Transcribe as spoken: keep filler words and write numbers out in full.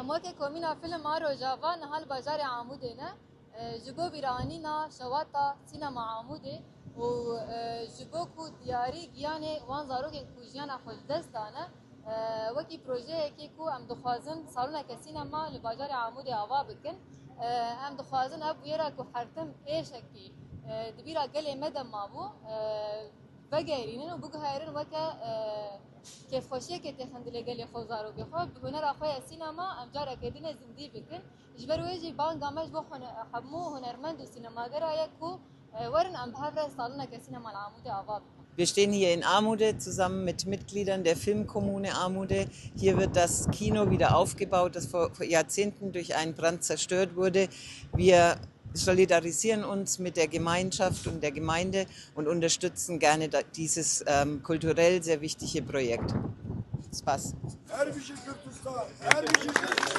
Weke Komîna Fîlm a Rojava niha li bajarê Amûdê ne. E, ji bo bîranîna şewata Sînema Amûdê û, e, ji bo ku diyarî giyanê wan zarokên ku jiyana xwe ji dest dane, e, wekî projeyekê ku em dixwazin saloneke sînema li bajarê Amûdê ava bikin. E, em dixwazin ev bûyera ku her tim êşekî, e, di bîra gelê me de mabû, e, vegerînin û biguherînin weke, e, kêfxweşiyekê têxin dilê gelê xwe û zarokê xwe. Bi hunera xwe ya sînema em careke din ê zindî bikin. Ji ber wê jî banga me ji bo hune-, hemû hunermend û sînemagera ye ku, e, werin em bi hev re saloneke sînema li Amûdê ava bikin. Wir stehen hier in Amude zusammen mit Mitgliedern der Filmkommune Amude. Hier wird das Kino wieder aufgebaut, das vor, vor Jahrzehnten durch einen Brand zerstört wurde. Wir solidarisieren uns mit der Gemeinschaft und der Gemeinde und unterstützen gerne da, dieses, ähm, kulturell sehr wichtige Projekt. Spaß. Her bijî Kurdistan, her bijî Kurdistan.